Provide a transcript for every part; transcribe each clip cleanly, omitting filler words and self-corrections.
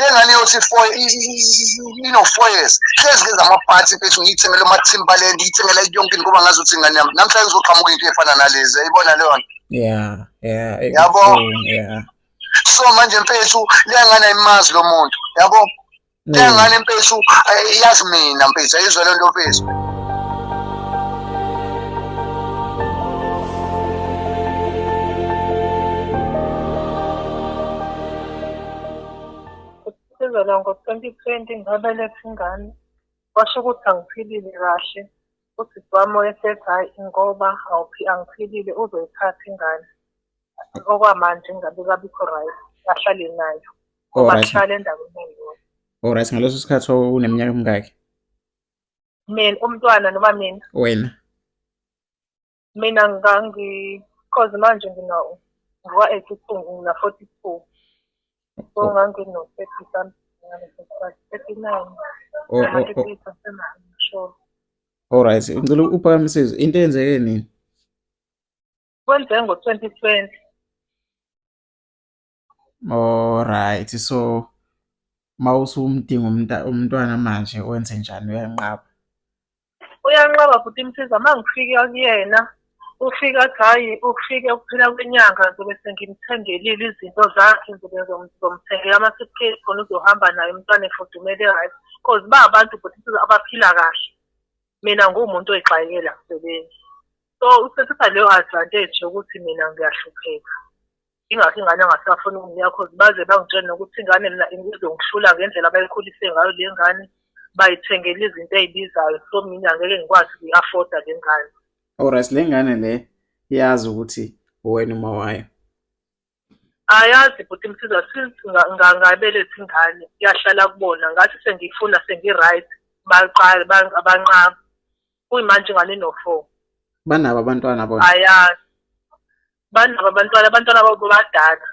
Le ngane yothi four ino-4 years, hlezi ngenza amaphathi mfethu, ngiyithengele ama-Timberland, ngiyithengela yonke into ngoba ngazi ukuthi ingane yami namhlanje izoqhamuka into efana nalezi, yayibona leyo nto. Yeah, Yabo. Yeah. So manje mfethu, leya ngane ayimazi lo muntu, yabo. Leya ngane mfethu yazi mina mfethu, ayizwa le nto mfethu. Kusukela ngo-2020 ngabeletha ingane, kwasho ukuthi angiphilile kahle. Usisi wami wayesethi hhayi ngoba angiphilile uzoyithatha ingane. Okwamanje ingabe kabikho right, ahlale nayo. Ngoba kuhlala endaweni eyodwa. Alright, ngaleso sikhathi uneminyaka emingaki? Mina umntwana noma mina? Wena. Mina ngangi cause manje ngina ngwa-82 ngina 42. So ngangino 30 something ngaleso sikhathi, 39. Oh, oh, oh. 33 sure. Alright, ngicela uphakamise izwi. Into eyenzeke nini? Kwenzeke ngo-2020. Alright, so mawusumdinga umntwana manje wenze njani, uyanqaba? Uyanqaba bhuti Msiza, uma ngifika kuyena ufika athi hhayi ufike ukuphela kwenyanga ngizobe sengimthengelile izinto zakhe, ngizobe ngizomthengela ama-suitcase khona uzohamba naye umntwana efudumele right. Cause ba abantu bhuti Msiza abaphila kahle, mina ngiwumuntu oyixakekela akusebenzi. So usethatha leyo advantage yokuthi mina ngiyahlupheka. Ingakho ingane angasafuni ukunginika cause baze bangitshele nokuthi ingane mina izongihlula ngendlela abayikhulise ngayo le ngane, bayithengele izinto ey'bizayo so mina angeke ngikwazi ukuyi-afforda le ngane. Alright, le ngane le iyazi ukuthi uwena uma wayo? Ayazi bhuti Msiza, since ngabeletha ingane yahlala kubona, ngathi sengiyifuna sengi-right, baqala banqaba. Kuyimanje ingane ino-4. Banabo abantwana bona? Ayazi. Banabo abantwana, abantwana babo badala.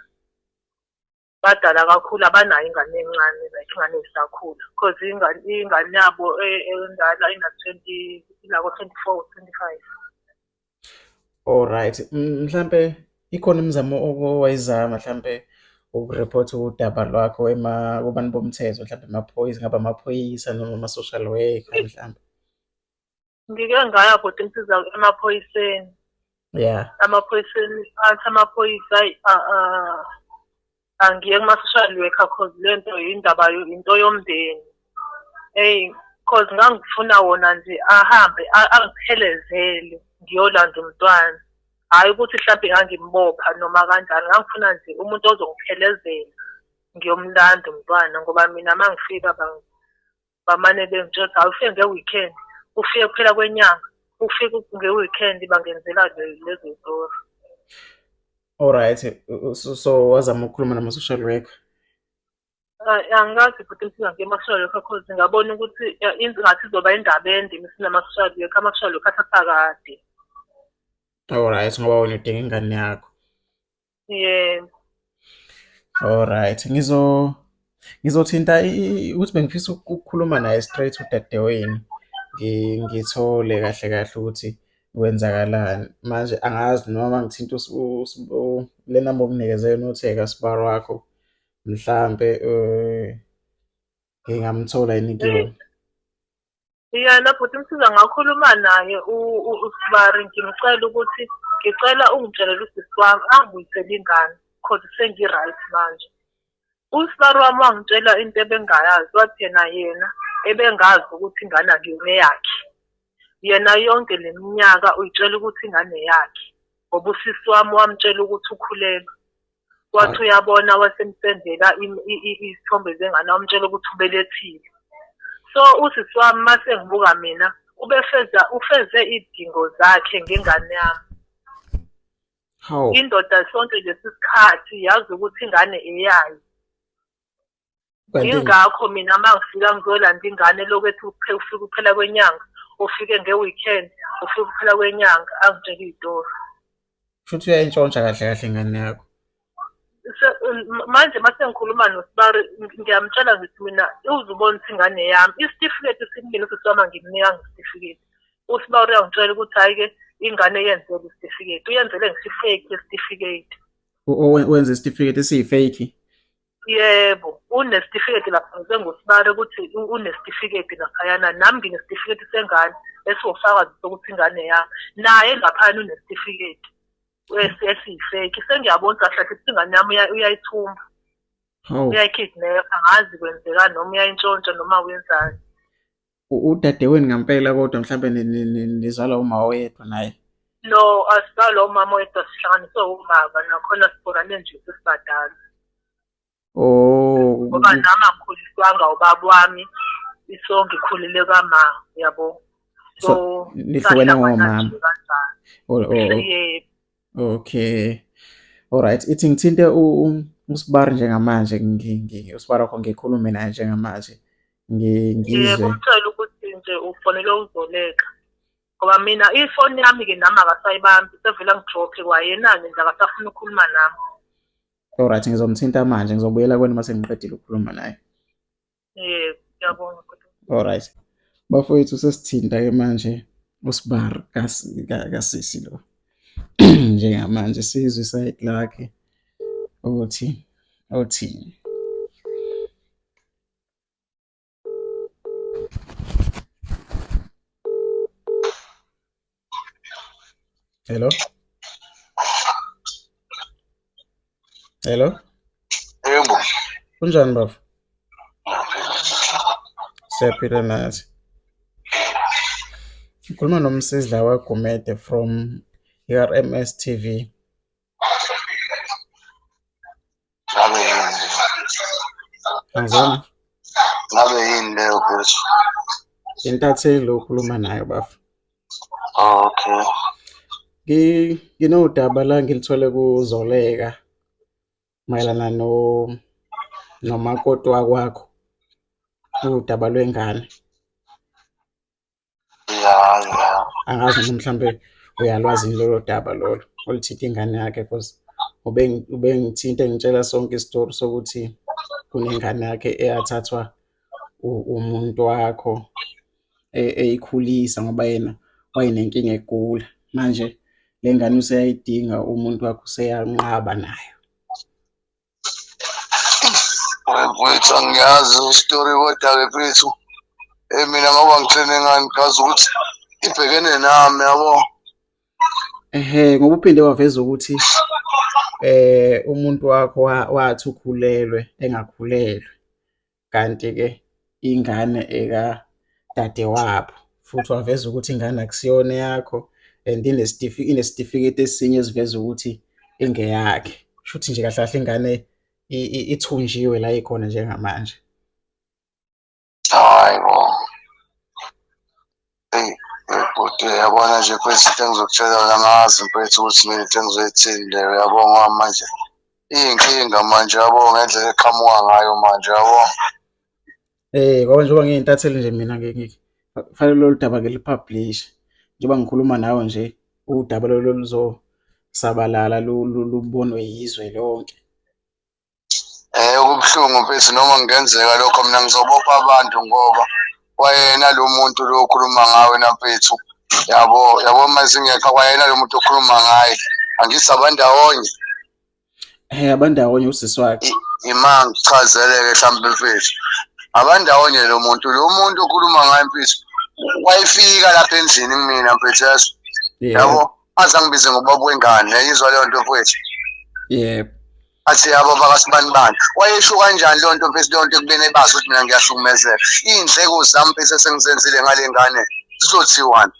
Badala kakhulu, abanayo ingane encane, like ingane ezisakhula. Because ingane ingane yabo endala ina-20, inako-24, 25. Alright, mhlampe ikhona imizamo owayizama mhlampe ukuripotha udaba lwakho kubantu bomthetho, mhlampe amaphoyisa, ngabe amaphoyisa noma ama-social worker mhlampe? Ngike ngaya bhuti Msiza emaphoyiseni. Yeah. Amaphoyiseni athi amaphoyisa ayi angiye kuma-social worker cause le nto yindaba into yomndeni. Eyi cause ngangifuna wona nje ahambe angiphelezele ngiyolanda umntwana. Hhayi ukuthi hlampe ngangimbopha noma kanjani, ngangifuna nje umuntu ozongiphelezela ngiyomlanda umntwana ngoba mina uma ngifika bamane bengitshela ukuthi hawu ufike nge-weekend, ufike kuphela kwenyanga, ufike nge-weekend bangenzela lezo y'tori. Alright, so wazama ukukhuluma nama-social worker? Angikaze futhi ngifika ngiye ema-social worker cause ngabona ukuthi ingathi izoba indaba ende sinama-social worker, ama-social worker athatha kade. Alright, ngoba wena udinga ingane yakho. Yebo. Alright, ngizothinta ukuthi bengifisa ukukhuluma naye straight udadewenu, ngithole kahle kahle ukuthi kwenzakalani. Manje angazi noma ngithinta le namba onginikeze yona uthi ekasbari wakho, mhlampe ngingamthola yini kuyona? Yena bhuti Msiza ngakhuluma naye uSibari ngimcela ukuthi ngicela ungitshelele usisi wami angibuyisele ingane cause sengi-right manje. USibari wami wangitshela into ebengayazi wathi yena yena ebengazi ukuthi ingane akuyona eyakhe. Yena yonke le minyaka uyitshela ukuthi ingane yakhe ngoba usisi wami wamtshela ukuthi ukhulelwe. Wathi uyabona wasemsendela izithombe zengane wamtshela ukuthi ubelethile. So usisi wami mase ngibuka mina ubefeza ufeze izidingo zakhe ngengane yami. Hawu. Indoda sonke lesi sikhathi yazi ukuthi ingane eyayo. Yingakho mina uma ngifika ngizolanda ingane lokhu ethi ufike ukuphela kwenyanga, ufike nge-weekend, ufike ukuphela kwenyanga, angitshele iy'tori. Shuthi uyayintshontsha kahle kahle ingane yakho. Manje uma sengikhuluma noSibari ngiyamtshela ngithi mina uze ubone ukuthi ingane yami isitifiketi simile usisi wami angimnikanga isitifiketi. USibari uyangitshela ukuthi hhayi-ke ingane yenzele isitifiketi, uyenzele ngisho i-fake isitifiketi. Wenze isitifiketi esiyi-fake? Yebo, unesitifiketi lapha ngusibari ukuthi unesitifiketi laphayana, nami nginesitifiketi sengane esiwufakazi sokuthi ingane yami. Naye laphayana unesitifiketi esiyifeki. Sengiyabona kahle kahle ukuthi ingane yami uyayithumba. Hawu. Uyayikidnapha, angazi kwenzekani noma uyayintshontsha noma wenzani. Udadewenu ngampela kodwa mhlampe nizalwa uma oyedwa naye? No, asizalwa umama oyedwa, sihlanganiswe ubaba, nakhona sibonane nje sesibadala. Oh. Ngoba nami angikhuliswanga ubaba wami, so ngikhulele kwama, yabo. So nihlukene sahlangana ngomama. nje kanjalo. Oh. Yebo. Okay. Alright, ithi ngithinte uSibari njengamanje, uSibari wakho ngikhulume naye njengamanje. Yebo, Ngizwe. umtshele ukuthi nje ufonele uZoleka. Ngoba mina ifoni yami-ke nami akasayibambi, sevele angidrophe kwayena-ke nje akasafuni ukukhuluma nami. Alright, ngizomthinta manje, ngizobuyela kuwena uma sengiqedile ukukhuluma naye. Yebo, ngiyabonga. Alright. Bafowethu sesithinta-ke manje uSibari kasisi lo. Njengamanje sizwe isayidi lakhe ukuthi uthini. Hello? Hello? Yebo. Kunjani bafo? Siyaphila nathi. Ngikhuluma noMsizi la waGumede from ERMS TV. Ngabe yini leyo? Angizwanga? Ngabe yini leyo mfethu? Intatheli lo okhuluma nayo bafo. Okay. Nginodaba la ngilithole kuZoleka mayelana no nomakoti wakwakho, udaba lwengane. Ya ya. Angazi noma mhlambe uyalwazi yini lolo daba lolo oluthinta ingane yakhe, because ubengithinta engitshela sonke isitori sokuthi kunengane yakhe eyathathwa umuntu wakho eyikhulisa ngoba yena wayenenkinga egula. Manje le ngane useyayidinga, umuntu wakho useyanqaba nayo. Mfethu angiyazi isitori kodwa-ke mfethu mina ngoba ngitrene ngani ngazi ukuthi ibhekene nami yabo. Ehhe, ngoba uphinde waveza ukuthi umuntu wakho wathi ukhulelwe engakhulelwe, kanti-ke ingane eka dadewabo, futhi waveza ukuthi ingane akusiyona eyakho and inesitifiketi esinye esiveza ukuthi ingeyakhe. Kushuthi nje kahle kahle ingane ithunjiwe la ikhona njengamanje. Hayi bo. Eyi, bhuti uyabona nje mfethu into engizokutshela yona, angazi mfethu ukuthi mina into engizoyithini leyo, uyabo, ngoba manje iyinkinga manje, yabo, ngendlela eqhamuka ngayo manje, yabo. Ngoba njengoba ngiyintatheli nje mina kufanele lolu daba ngilipublish. Njengoba ngikhuluma nawe nje, udaba lolu luzosabalala lubonwe yizwe lonke. Kubuhlungu mfethu noma kungenzeka lokho, mina ngizobopha abantu ngoba kwayena lo muntu lo okhuluma ngawe na mfethu, yabo, yabo mase ngiyaqa kwayena lo muntu okhuluma ngaye, angithi abandawonye. Abandawonye usisi wakhe. Ima ngichazeleke mhlawumbe mfethu. Abandawonye lo muntu, lo muntu okhuluma ngaye mfethu, wayefika lapha endlini kumina mfethu, yazi. Yabo, aze angibize ngobaba wengane, yayizwa leyo nto mfethu. Yebo. Athi yabo bakasibanibani. Wayesho kanjani leyo nto mfethu, leyo nto ekubeni ebazi ukuthi mina ngiyahlukumezeka. Iy'ndleko zami mfethu esengizenzile ngale ngane zizothiwani?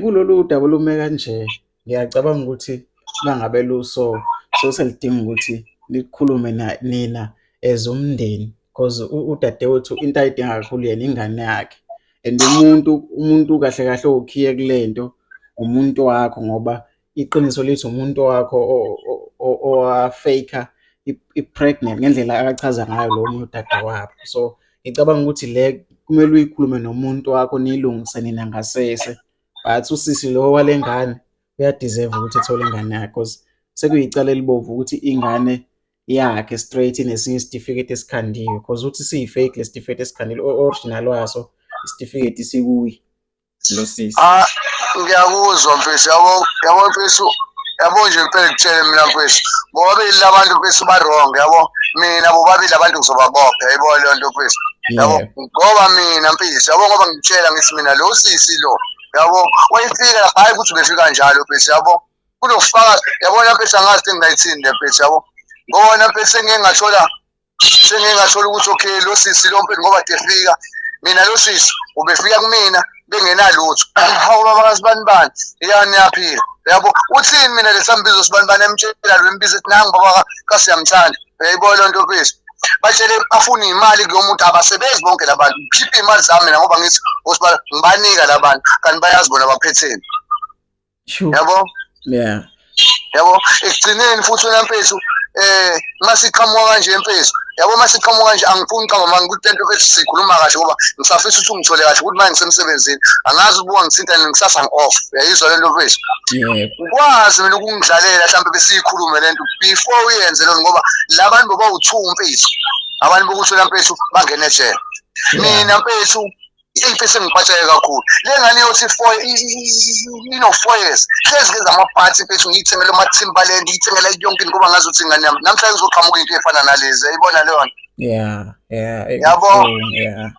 Kulolu daba olume kanje, ngiyacabanga ukuthi mangabe luso so selidinga ukuthi nikhulume nina as umndeni, because udadewethu into ayidinga kakhulu yena ingane yakhe, and umuntu kahle kahle owukhiye kule nto umuntu wakho, ngoba iqiniso lithi umuntu wakho owa-fake-a i-pregnant ngendlela akachaza ngayo lo munye udadewabo. So ngicabanga ukuthi le kumele uyikhulume nomuntu wakho niyilungise nina ngasese, but usisi lo wale ngane uya-deserve ukuthi ethole ingane yakhe, cause sekuyicala elibomvu ukuthi ingane yakhe straight inesinye isitifiketi esikhandiwe, cause uthi siyi-fake le sitifiketi esikhandiwe, original waso isitifiketi sikuye lo sisi. Ah, ngiyakuzwa mfethu, yabo, yabo mfethu, Yabo nje impela ngitshele mina mfethu, bobabili labantu mfethu ba-wrong yabo. Mina bobabili abantu ngizobabopha, yayibona leyo nto mfethu. Yabo ngoba mina mfethu, yabo ngoba ngikutshela ngithi mina lo sisi lo, yabo wayefika lapha, hhayi ukuthi ubefika njalo mfethu, yabo. Kunofakazi, yabona mfethu angazi ukuthi ngingayithini le mfethu, yabo. Ngoba mfethu sengike ngathola sengike ngathola ukuthi okay lo sisi lo mfethu ngoba defika mina lo sisi ubefika kumina bengenalutho. Hawu baba kaSibanibani, ya niyaphila. Yabo uthini mina lesambizo Sibanibani emtshela lo embizo ethi nangu baba kaSiyamthanda. Uyayibona leyo nto mfethu. Batshele bafuna imali kulo muntu, abasebenzi bonke labantu. Ngikhiphe imali zami mina ngoba ngithi osibala ngibanika labantu kanti bayazi bona baphetheni. Yabo? Yeah. Yabo ekugcineni futhi wena mfethu masiqhamuka kanje mfethu. Yabo masiqhamuka kanje angifuni uqamba manga ukuthi lento mfethu sikhuluma kahle ngoba ngisafisa ukuthi ungithole kahle ukuthi manje ngisemsebenzini. Angazi ubuka ngithinta nini kusasa ngi-off. Uyayizwa lento mfethu? Yebo. Ukwazi mina ukungidlalela mhlawumbe besiyikhulume lento before uyenze lona ngoba labantu bobawu-two mfethu. Abantu bokuthi wena mfethu bangene ejele. Mina mfethu imfisi engiphatheke kakhulu le ngane yothi four ino-4 years hlezi ngenza amaphathi mfethu ngiyithengele ama-Timberland ngiyithengele yonke into ngoba ngazi ukuthi ingane yami namhlanje kuzoqhamuka into efana nalezi yayibona leyo nto. Yeah, yeah. Yabo. Yeah.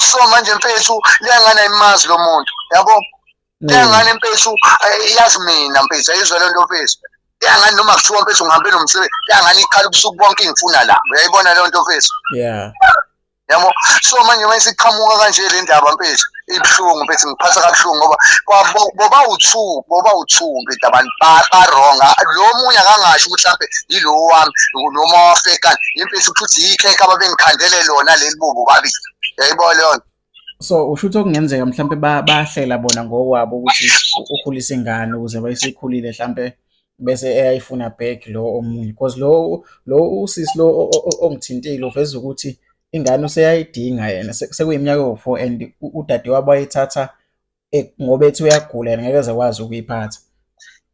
So manje mfethu le ngane ayimazi lo muntu yabo. Le ngane mfethu iyazi mina mfethu ayizwa le nto mfethu. Le ngane noma kuthiwa mfethu ngihambe nomsebenzi le ngane ikhala ubusuku bonke ingifuna la uyayibona leyo nto mfethu. Yeah. Yabo so manje uma isiqhamuka kanje le ndaba mfethu ibuhlungu mfethu ngiphatha kabuhlungu ngoba boba u-two boba u-two mfethu abantu ba-wrong. Lo munye akangasho ukuthi mhlampe yilo wami noma wafekani imfethu ukuthi yikhekhe ababengikhandele lona leli bubu babili uyayibona leyo nto. So usho ukuthi okungenzeka mhlampe bahlela bona ngokwabo ukuthi ukhulise ingane ukuze bayisikhulile mhlampe bese eyayifuna back lo omunye because lo usisi lo ongithintile uveza ukuthi ingane useyayidinga yena sekuyiminyaka ewu-4 and udadewabo wayithatha ngoba ethi uyagula yena ngeke eze kwazi ukuyiphatha.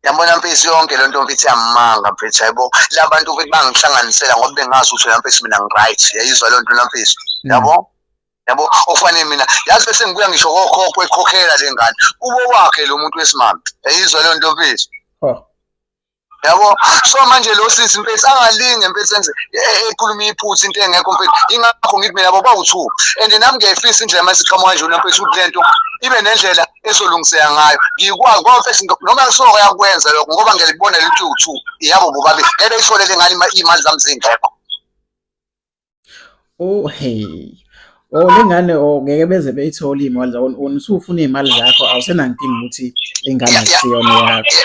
Yabona mfethu yonke le nto mfethu iyamanga mfethu yabo la bantu mfethu bangihlanganisela ngoba bengazi ukuthi wena mfethu mina ngi-right yayizwa leyo nto na mfethu yabo. Yabo okufanele mina yazi bese ngibuya ngisho kokhokho ekhokhela le ngane kubo wakhe lo muntu wesimame yayizwa leyo nto mfethu. Yabo so manje lo sisi mfethu angalinge mfethu enze ekhuluma iphutha into engekho mfethu ingakho ngithi mina baba u2 and nami ngiyayifisa indlela mase iqhamuka kanje wena mfethu ukuthi lento ibe nendlela ezolungiseka ngayo ngikwazi ngoba mfethu noma kusoka yakwenza lokho ngoba ngiyalibona lento u2 yabo bobabili ngeke beyithole le ngane imali zami zingekho. Oh hey. Oh le ngane oh ngeke beze beyithole iy'mali zakho wena usufuna iy'mali zakho awusenankinga ukuthi ingane akusiyona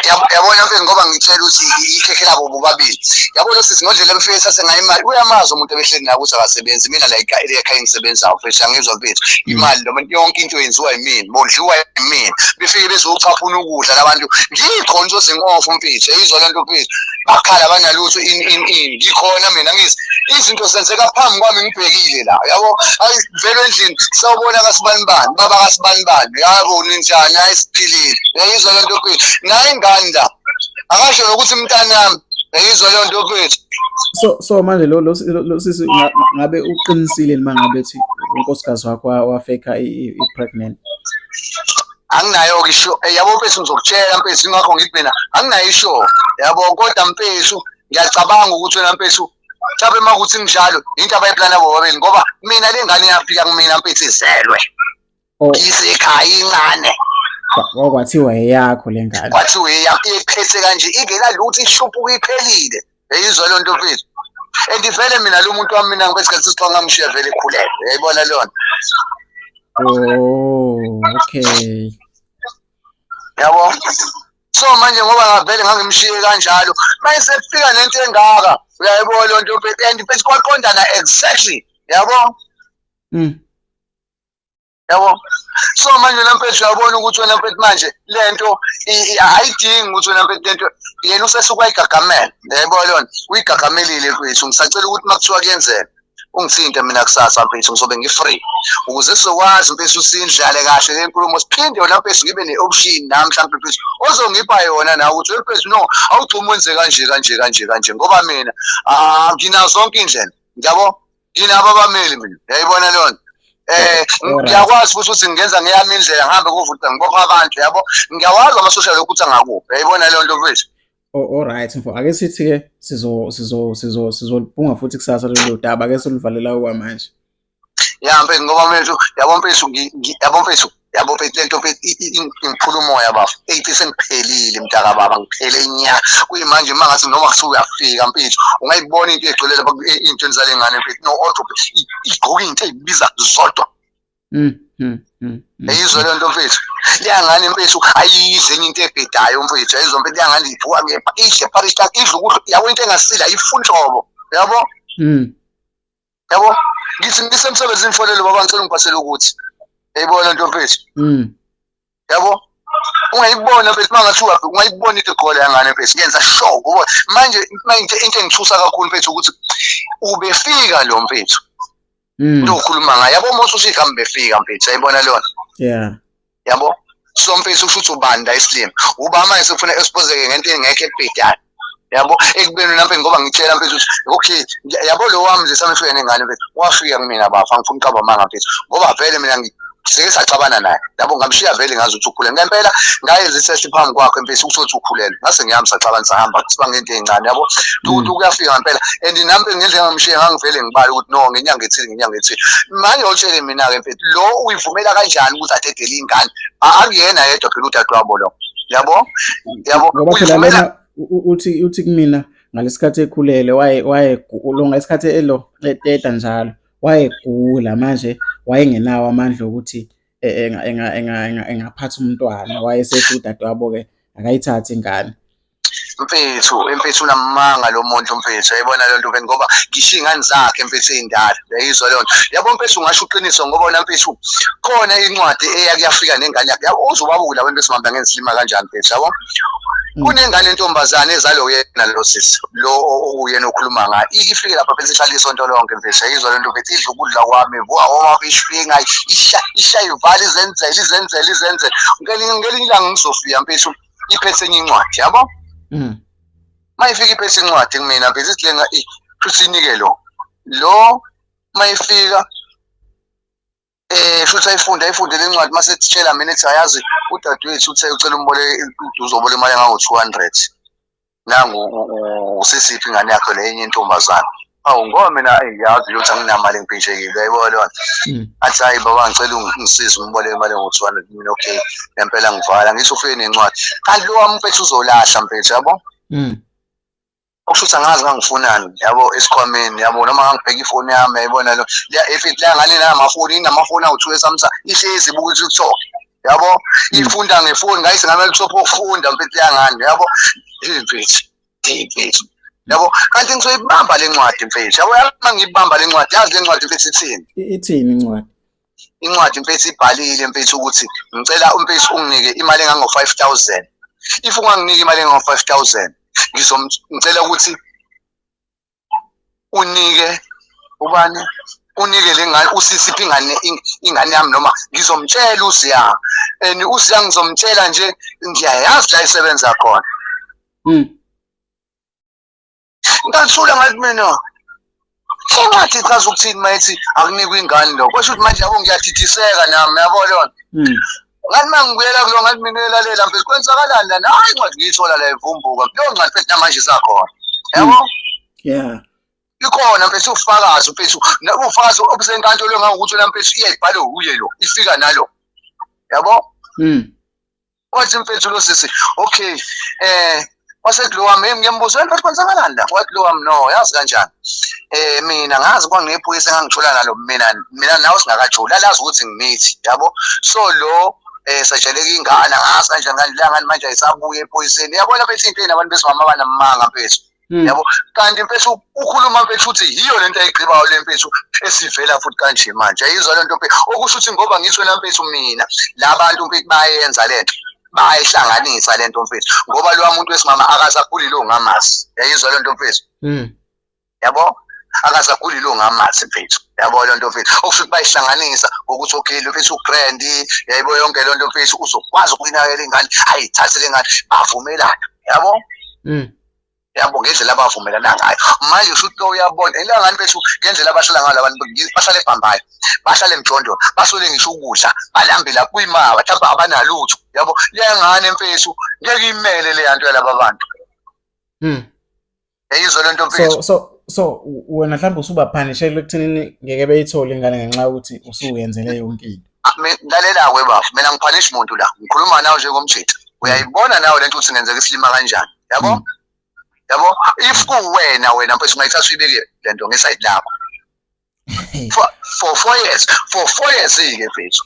yakho. Yabona mfethu ngoba ngitshela ukuthi ikhekhe labo bobabili. Yabona sisi ngendlela ebefike ethathe ngayo imali uyamazi umuntu ebehleli naye ukuthi akasebenzi mina la ekhaya engisebenzayo mfethu angizwa mfethu imali noma yonke into yenziwa yimina bondliwa yimina befike bezochaphuna ukudla labantu ngikhona ukuthi ngi-off mfethu yayizwa le nto mfethu bakhala banalutho in in in ngikhona mina ngithi izinto zenzeka phambi kwami ngibhekile la yabo ayivele endlini sawubona kasibanibani baba kasibanibani yabo ninjani hayi siphilile yayizwa le nto mfethu naye ingane la akasho nokuthi mntanami yayizwa leyo nto mfethu. So manje lo sisi ngabe uqinisile noma ngabe ethi unkosikazi wakho wafeka i-pregnant? Anginayo-ke isho yabo mfethu ngizokutshela mfethu ingakho ngithi mina anginayo isho yabo kodwa mfethu ngiyacabanga ukuthi wena mfethu mhlawumbe uma kuthi nginjalo into abayiplana bobabili ngoba mina le ngane iyafika kumina mfethu izelwe isekhaya incane kwathiwa eyakho le ngane kwathiwa eyakho iphethe kanje ingenalutho ishuphuka iphelile yayizwa leyo nto mfethu and vele mina lo muntu wami mina ngesikhathi sisixoxa ngamshiya vele ekhulelwe uyayibona leyo nto. Oh okay. Yabo so manje ngoba ngavele ngangimshiye kanjalo mayisefika nento engaka uyayibona leyo nto mfethu and mfethu kwaqondana exactly yabo. Yabo so manje wena mfethu uyabona ukuthi wena mfethu manje lento ayidingi ukuthi wena mfethu lento yena usesuke wayigagamela yayibona leyo nto uyigagamelile mfethu ngisacela ukuthi uma kuthiwa kuyenzeka ungithinte mina kusasa mfethu ngizobe ngi-free ukuze sizokwazi mfethu sindlale kahle le nkulumo siphinde wena mfethu ngibe ne-option nami mhlawumbe mfethu ozongipha yona nawe ukuthi mfethu no awugxumi wenze kanje kanje kanje kanje ngoba mina nginazo zonke iy'ndlela ngiyabo nginabo abameli mina uyayibona leyo nto ngiyakwazi futhi ukuthi ngingenza ngeyami indlela ngihambe kovuta ngibopha abantu yabo ngiyawazi ama-social ukuthi angakuphi uyayibona leyo nto mfethu. Alright mfo, ake sithi-ke sizolibhunga futhi kusasa lolu daba, ake siluvalela okwamanje. Ya mfethu, ngoba mfethu, yabo mfethu, yabo mfethu, yabo mfethu, lento mfethu ngiphula umoya bafo. Eyi sengiphelile mntaka baba, ngiphele nya. Kuyimanje uma ngathi noma kuthiwa uyafika mfethu, ungayibona into egcwele lapha ey'ntweni zale ngane mfethu. No odwa igqoke into ey'biza zodwa. Yayizwa leyo nto mfethu. Leya ngane mfethu ayidle enye into ebhedayo mfethu. Yayizwa mfethu, leya ngane ivuka ngepa idle Paris idle ukudla, yabo into engasile ayifuni nhlobo. Yabo? Yabo? Ngithi ngisemsebenzini mfonele baba ngicela ungiphathele ukuthi. Yayibona nto mfethu. Yabo? Ungayibona mfethu uma ngathi uyafika ungayibona into egqoka leya ngane mfethu. Yenza sure ngoba manje manje into engithusa kakhulu mfethu ukuthi ubefika lo mfethu. Into okhuluma ngayo yabo uma usuthi igama befika mfethu ayibona lona. Yeah. Yabo? So mfethu usho ukuthi ubani la isilima. Uba manje sekufuna expose-ke ngento engekho ebhedayo. Yabo ekubeni nampe ngoba ngitshela mfethu ukuthi okay yabo lo wami nje samefika nengane mfethu wafika kumina bafa ngifuna uqamba amanga mfethu ngoba vele mina sike saxabana naye yabo ngamshiya vele ngazi ukuthi ukhulelwe ngempela ngayenza i-test phambi kwakhe mfethu ukuthi uthi ukhulelwe ngase ngihamba saxabana sahamba sibanga into ey'ncane yabo ukuthi kuyafika ngempela and nami ngendlela ngamshiya ngangivele ngibale ukuthi no ngenyanga ethile ngenyanga ethile manje utshele mina-ke mfethu lo uyivumela kanjani ukuthi adedele ingane akuyena yedwa phela udadewabo lo yabo yabo ngoba phela lena uthi kumina ngalesikhathi ekhulele waye lo ngesikhathi elo eteta njalo wayegula manje wayengenawo amandla okuthi engaphatha umntwana, wayesethi udadewabo-ke akayithathe ingane. Mfethu, mfethu unamanga lo muntu mfethu, uyayibona leyo nto mfethu ngoba ngisho iy'ngane zakhe mfethu ey'ndala, uyayizwa leyo nto. Yabo mfethu ungasho iqiniso ngoba wena mfethu khona incwadi eyake yafika nengane yakhe, yabo uze ubabuke labantu besimame bangenza kanjani mfethu, yabo. Kunengane entombazane ezalwa uyena lo sisi lo okuyena okhuluma ngayo, ifike lapha mfethu ihlala isonto lonke mfethu, uyayizwa leyo nto mfethu, idla ukudla kwami, ivuka oma-fish finger, isha ivale izenzele izenzele izenzele. Ngelinye ilanga ngizofika mfethu iphethe enye incwadi, yabo? Uma ifika iphethe incwadi kumina mfethu ithi lenga futhi inike lo lo uma ifika futhi ayifunde le ncwadi mase sitshela mina ethi ayazi udadewethu uthe ucela umbole uzobola imali engango-200 nangu usisiphi ingane yakhe le enye intombazane. Awu ngoba mina ngiyazi ukuthi anginamali ngipintshekile uyayibona leyo nto. Athi hayi baba ngicela ungisize umboleke imali engu-200 mina okay ngempela ngivala ngithi ufike nencwadi kanti lo wami mfethu uzolahla mfethu yabo. Okusho ukuthi angazi ngangifunani yabo esikhwameni yabo noma ngangibheka ifoni yami yayibona lo if la ngane inamafoni inamafoni awu-2 eSamsung ihlezi ibuka i-TikTok yabo ifunda ngefoni ngayise ngama-laptop okufunda mfethu yangane yabo mfethu mfethu yabo kanti ngizoyibamba le ncwadi mfethu yabo uma ngiyibamba le ncwadi yazi le ncwadi mfethu ithini ithini incwadi incwadi mfethu ibhalile mfethu ukuthi ngicela umfethu unginike imali engango-5000 if unganginiki imali engango-5000 ngizomcela ukuthi unike ubani unike le ngane usisiphi ingane ingane yami noma ngizomtshela uSiya and uSiya ngizomtshela nje ngiyayazi la isebenza khona. Ngathula ngathi mina incwadi ichaza ukuthini mayethi akunikwe ingane lo kwasho ukuthi manje yabo ngiyadidiseka nami yabo lona. Ngathi uma ngibuyela kulo ngathi mina elalela mfethu kwenzakalani lana hayi incwadi ngiyithola la ivumbuka leyo ncwadi mfethu namanje isakhona yabo. Yeah. Ikhona mfethu ufakazi mfethu ufakazi obusenkantolo ngangokuthi wena mfethu iyayibhalwe uye lo ifika nalo yabo. Wathi mfethu lo sisi okay wasethi lo wami ngiyambuza wena mfethu kwenzakalani la wathi lo wami no yazi kanjani mina ngazi kwanginephoyisa engangithola nalo mina nawe singakajoli alazi ukuthi ngimithi yabo so lo satsheleka ingane ngazi kanjani kanti la ngani manje ayisabuye ephoyiseni yabona mfethu into enabantu besimama abanamanga mfethu yabo kanti mfethu ukhuluma mfethu uthi yiyo lento ayigqibayo le mfethu esivela futhi kanje manje ayizwa lento mfethu okusho ukuthi ngoba ngisho wena mfethu mina labantu mfethu bayenza lento bayihlanganisa lento mfethu ngoba lo muntu wesimama akasakhuli lo ngamazi yayizwa lento mfethu yabo akasakhuli lo ngamazi mfethu yabo lento mfethu okusho ukuthi bayihlanganisa ngokuthi okay lo mfethu ugrand yayibo yonke lento mfethu uzokwazi ukuyinakekela ingane ayithathe le ngane bavumelana yabo. Yabo ngendlela abavumelana ngayo manje usho ukuthi uyabona ilangani mfethu ngendlela abahlala ngayo labantu bahlala ebhambayo bahlala emjondolo baswele ngisho ukudla balambile kuyimaba mhlawumbe abanalutho yabo leyangane mfethu ngeke imele leya nto yalaba bantu. Yayizwa lento mfethu. So wena mhlawumbe usubaphanishela ekuthenini ngeke beyithole ingane ngenxa yokuthi usuyenzele yonke into. Ah, lalela-ke bafo, mina ngiphanishi muntu la, ngikhuluma nawe njengomjita. Uyayibona nawe lento ukuthi ngenzeka isilima kanjani, yabo? Yabo, if kuwena wena mfethu ungayithatha uyibeke lento ngesayidi lakho. For 4 years, for 4 years-ke mfethu.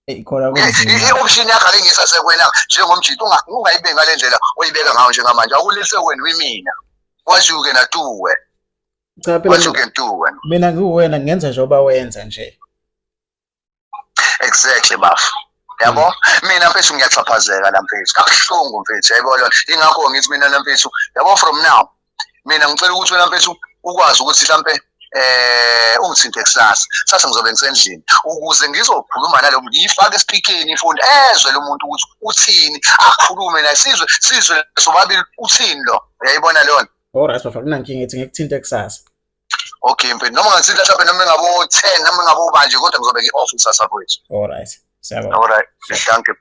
Eyi khona kunzima. I-option yakho ake ngisasekwena njengomjita, ungayibeki ngale ndlela oyibeka ngayo njengamanje. Akulise wena uyimina. What you gonna do wena? Cha phela What you can do wena? Mina ngiwuwena ngenza njengoba wenza nje. Exactly bafo. Yabo? Mina mfethu ngiyaxhaphazeka la mfethu. Kabuhlungu mfethu, yayibona lona. Ingakho ngithi mina la mfethu, yabo, from now mina ngicela ukuthi wena mfethu ukwazi ukuthi mhlambe ungithinte kusasa. Sasa ngizobe ngisendlini ukuze ngizokhuluma nalo muntu, ngiyifake espeakerni ifoni, ezwe lo muntu ukuthi uthini, akhulume naye, sizwe sobabili uthini lo. Uyayibona leyo nto? Alright bafo, akunankinga, ethi ngikuthinte kusasa. Okay mfethu, noma ngathinta mhlawumbe noma ingabo 10 noma ingabo banje, kodwa ngizobe ngi-off kusasa mfethu. Alright. Siyabonga. Alright, thank you.